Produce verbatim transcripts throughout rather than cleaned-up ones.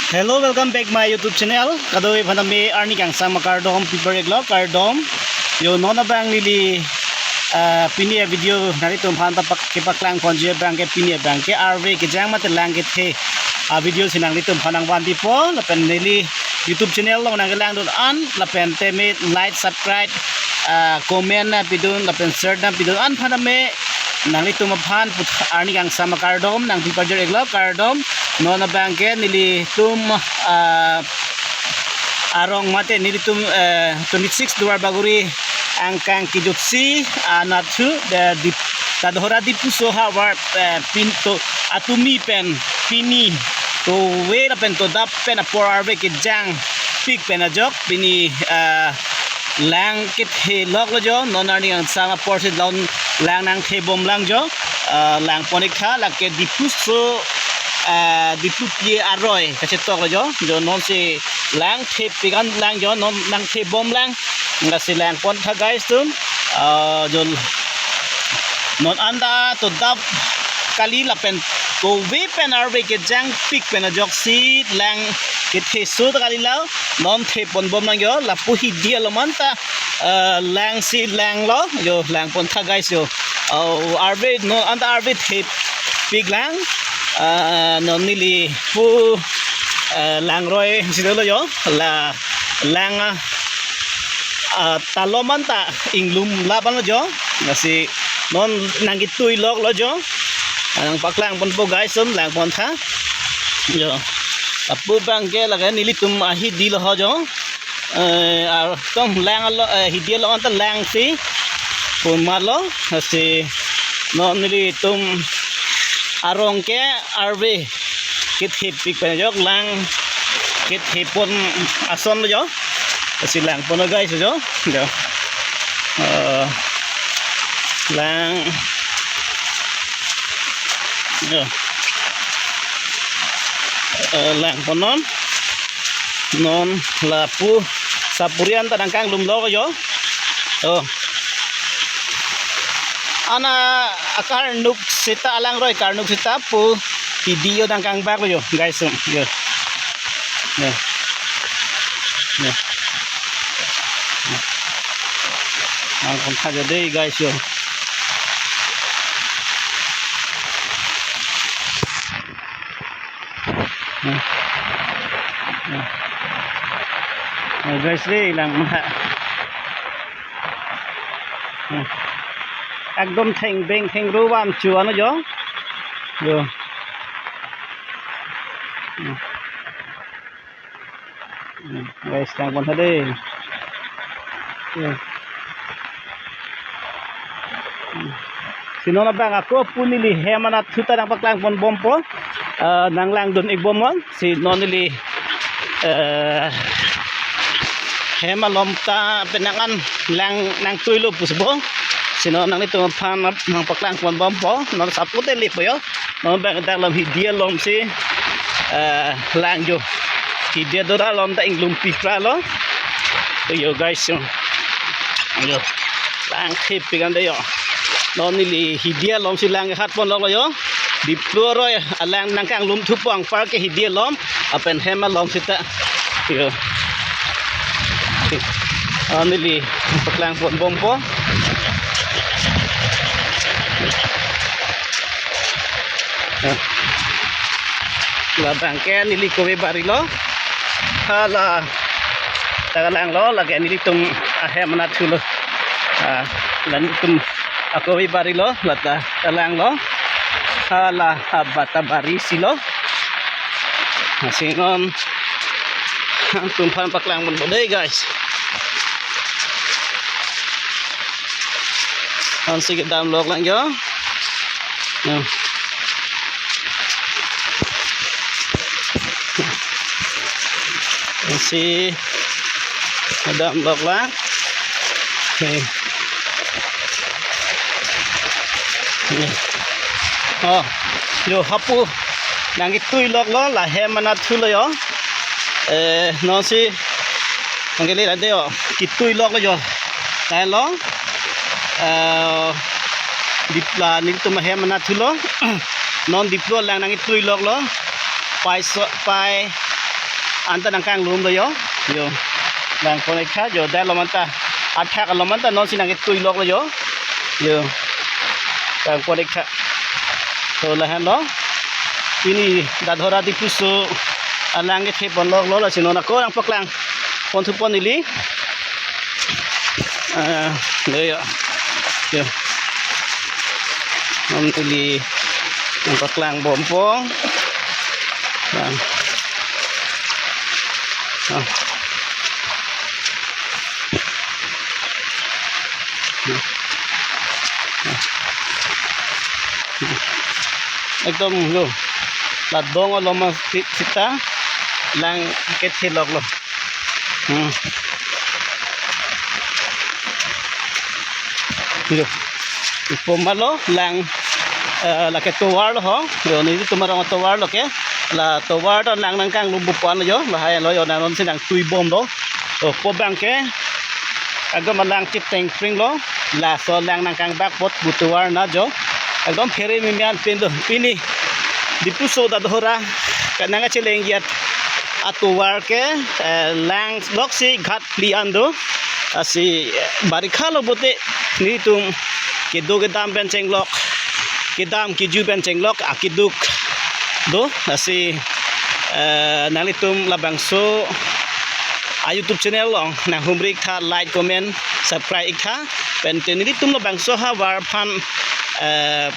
Hello, welcome back my YouTube channel. Kadokave aphan tame arni kangsam akardom piper-iklo, kardom. Yo, non abang neli, ah, pini a-video nanglitum aphan ta pak-, kepaklang ponji abang ke pini abang ke arve kejang mate lang kethe a-video si nanglitum aphan nangvanpipo. Lapen neli YouTube channel along nangkelangdun an, lapen tame like, subscribe, ah, comment nangpidun, lapen share nangpidun an aphan tame nanglitum aphan put-, arni kangsam akardom nangpiper-iklo, kardom. Non abang ke nelitum, ah, arong mate nelitum, eh, twenty-six Duarbagori angkang kejutsi anatthu, eh, Dip-, Tadhora Diphu Soha war, eh, pinto atumi pen pini tove lapen todap pen apor arve kejangpik pen ajok pini, eh, lang kethelok lo jo, non arni kangsam apor si lang, lang nangthebom lang jo, eh, lang pon-ik tha, lake Diphu So, eh, Diphu Pie Aroi kachetok lo jo, jo non si lang thepik an lang jo, non nangthebom lang. Lasi lang pon tha guys atum. Ah, jo non anta todap kali lapen tove pen arve kejangpik pen ajoksi lang kethe so ta kali lo. Non theponbom lang jo, lapu hidi along anta, ah, lang si lang lo jo, lang pon tha guys jo. Oh, arve non anta arve thepik lang. Ah, non neli pu, ah, langroi si dolo jo. La lang, ah, ah, talom anta inglum laban lo jo. Lasi non nangkituilok lo jo. Ah, nangpaklang ponpo guys atum, lang pon tha. Jo. Lapu abang ke lake nelitum ahidi lo ho jo. Eh, ah, tong lang lo, eh, hidi along anta lang si pon ma lo, lasi non nelitum arong ke arve kethepik pen ajok lang kethepon ason lo jo. Lasi lang pon lo guys jo. Jo. Eh, lang. Jo. Eh, lang pon non. Non lapu sapurian ta nangkanglum lo jo. Oh. Ana akarnuk seta, alangroi karnuk seta pu hidi yo nangkangbak lo jo, guys atum. Jo. Jo. Jo. Nangkon tha jo dei guys jo. Hmm. Hmm. Oh, guys, dei lang mah. Hmm. Ekdom thengbeng thengro vamchu ano jo. Jo. Hmm. Hmm, guys, lang pon tha dei. Hmm. Hmm. Si non abang ako pu neli hem anatthu ta nangpaklang ponbompo. Eh, nanglangdun-ikbom non. Si non neli, eh, hem alom ta penang an lang nangtuilo pusi bo. Si non nanglitum aphan nangpaklang ponbompo. Non sapute lipo jo. Non abang dak lam hidi alom si, eh, lang jo. Hidi ador alom ta inglum pipra lo. Yo guys jo. Yo. Lang thepik an dei jo. Non neli hidi alom si lang hat ponlok lo jo. Diphu aroi alang nangkanglum thupo anpar ke hidi alom. Lapen hem alom seta. Yo. Ah, neli paklang ponbompo. Ah. Labang ke neli kove bari lo. Hala. Ta kalang lo, lake nelitum ahem anatthu lo. Ah, la nelitum akove bari lo, la ta kalang lo. Hala, abata bari si lo. Lasi non nangtum aphan paklang ponpo dei, guys. Ansi kedamlok lang jo. Hmm. Ansi kedamlok lang. Okay. Oh, jo hapu nangkituilok lo, la hem anatthu lo jo. Eh, non si nangkele la dei jo, kituilok lo jo. Kailo, eh, Diphu la nelitum ahem anatthu lo. Non Diphu lang nangkituilok lo. Pai so, pai anta nangkanglumlo yo. Yo. Nangpon-iktha yo, dak along anta. Athak along anta nonsi nangketui loklo yo. Yo. Nangpon-iktha. To lahenlo. Pini Dadhora Diphuso alang kethe pon loklo, lasi non ako nangpaklang ponthu pon neli. Ah, yo, yo. Yo. Om tili nangpaklang bompo. Lang. Ah. Ekdom lo. La dong along ma si-, sita lang kethe loklo. Hmm. Yo. Ipo malo lang, eh, lake tovar lo ho. Yo, nelitum arong atovar lo ke. La tovar ta lang nangkanglumpo an lo yo. Lahai lo yo, nang nonsi nangtui bomlo. To po abang ke. Agam alang chiteng pring lo. Laso lang nangkangbak apot pu tovar na yo. Ekdom phere mimi an pen do. Pini Diphuso Dadhora kanang kacheleng jat atovar ke, eh, lang loksi ghat phli an do. Lasi, eh, barikha lo pulote nelitum kedo kedam pen chenglok, kedam keju pen chenglok akeduk do. Lasi, eh, nanglitum labangso a YouTube channel along nanghumri-iktha, like, comment, subscribe-iktha. Pen te nelitum labangso ahavar aphan, eh,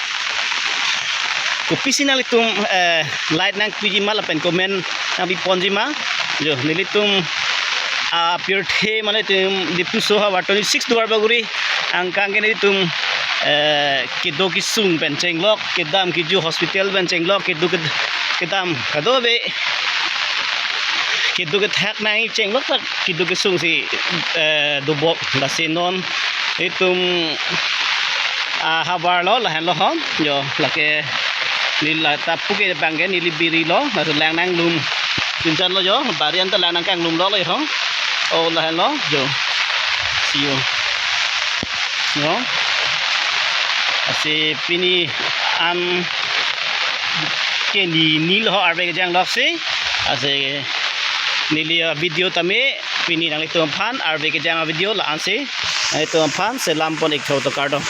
kopisi nanglitum, eh, like nangpiji ma lapen comment nangpiponji ma. Yo, nelitum, ah, pirthe mane itum Diphuso ahavar twenty-six Duarbagori angkang ke nelitum, eh, kedo kesung pen chenglok, kedam keju hospital pen chenglok, kedo ked-, kedam kadokave kedo kethak nangchenglok ta kedo kesung si, eh, dobom. Lasi non itum, ah, ahavar lo lahenlo ho. Yo, lake neli la ta pu ke abang ke neli biri lo, laso lang nanglum. Chinchon lo yo, bari anta lang nangkanglum lo lo yo ho. O lahenlo yo. See you. Yo. Lasi pini an ke ni ni lo arve kejang loksi. Lasi neli, uh, video tame pini nanglitum aphan arve kejang video la-ansi nanglitum aphan selam pon-iktha to, kardom.